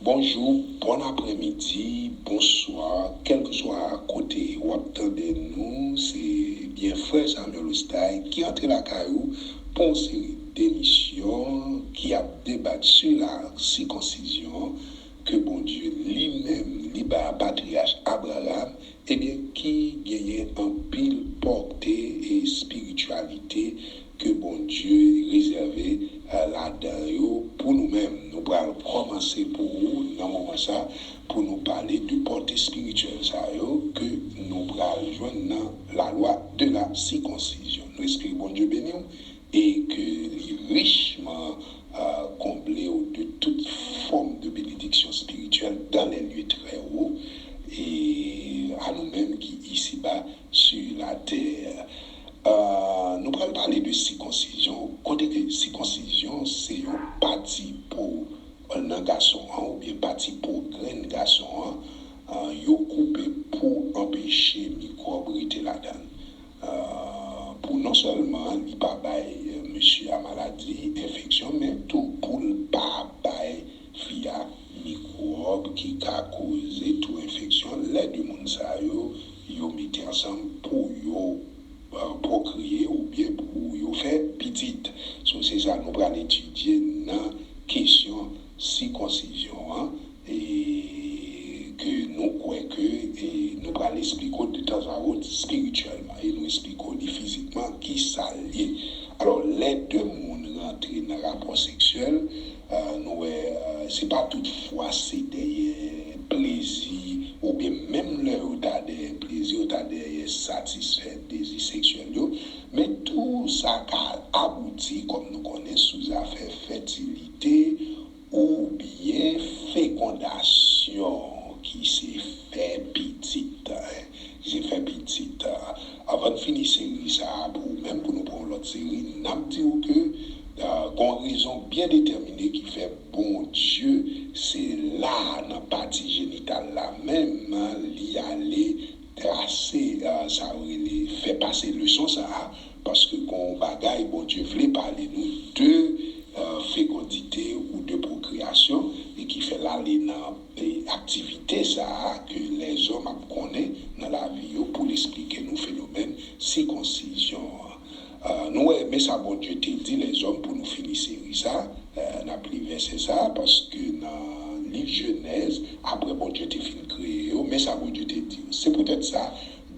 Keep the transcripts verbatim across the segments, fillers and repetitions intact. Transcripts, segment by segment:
Bonjou, bon aprèmidi, bonswa, kèlkeswa kote w ap tande nou, se byen frè Samuel Oustay ki antre lakay ou pou yon seri demisyon ki ap debat sou la sikonsizyon ke Bondye li menm li bay a patriyach Abraram, ebyen, ki genyen anpil pòte espirityalite ke Bondye rezève ladan yo pou nou menm. Nou pral kòmanse pou ou nan moman sa pou nou pale de pòte espirityèl sa yo ke nou pral jwenn nan lalwa de la sikonsizyon. Nou espere Bondye beni w e ke li richman konble w de tout fòm de benediksyon espirityèl dans les lieux très hauts e a nou menm ki isiba sur la terre. Nou pral pale de sikonsizyon, kote ke sikonsizyon se yon pati po nan gason an oubyen pati po grenn gason an, yo koupe pou anpeche mikwòb rete ladan l. Pou non sèlman li pa bay mesye a maladi, enfeksyon, men tou pou l pa bay fi a mikwòb ki ka koze tou enfeksyon. Lè de moun sa yo, yo mete ansanm pou yo pwokreye oubyen pou yo fè pitit. So, se sa nou pral etidye nan kesyon sikonsizyon an e ke nou kwè ke e nou pral esplike w de tanzawot espirityèlman e nou esplike w li fizikman ki sa l ye. Alò, lè de moun rantre nan rapò seksyèl, nou wè se pa tout fwa se dèyè plezi oubyen menm lè yo ta dèyè plezi, yo ta dèyè satisfè dezi seksyèl yo, men tou sa ka abouti, kòm nou konnen, sou zafè fètilite oubyen fekondasyon, ki se fè pitit, ki se fè pitit. Anvan n fini seri sa a pou ou menm, pou nou pran yon lòt seri, n ap di w ke gen yon rezon byen detèmine ki fè Bondye se la nan pati jenital la menm li ale trase sa yo rele fè pase leson sa a, paske gen yon bagay Bondye vle pale nou de fekondite ou de pwokreyasyon e ki fè l ale nan aktivite sa a ke lèzòm ap konnen nan lavi yo pou l esplike nou fenomèn sikonsizyon an. Nou wè, men sa Bondye te di lèzòm pou nou fini seri sa, n ap li vèsè sa, paske nan liv Jenèz, apre Bondye te fin kreye yo, men sa Bondye te di yo. Se poutèt sa,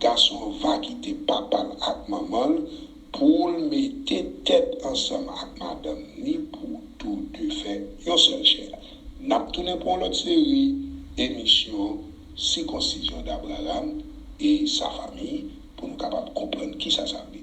gason an va kite papa l ak manman l pou l mete tèt ansanm ak madanm ni pou tou de fè yon sèl chè. N ap tounen pou yon lòt seri emisyon sikonsizyon d'Abraham e sa fami pou nou kapab konprann kisa sa vle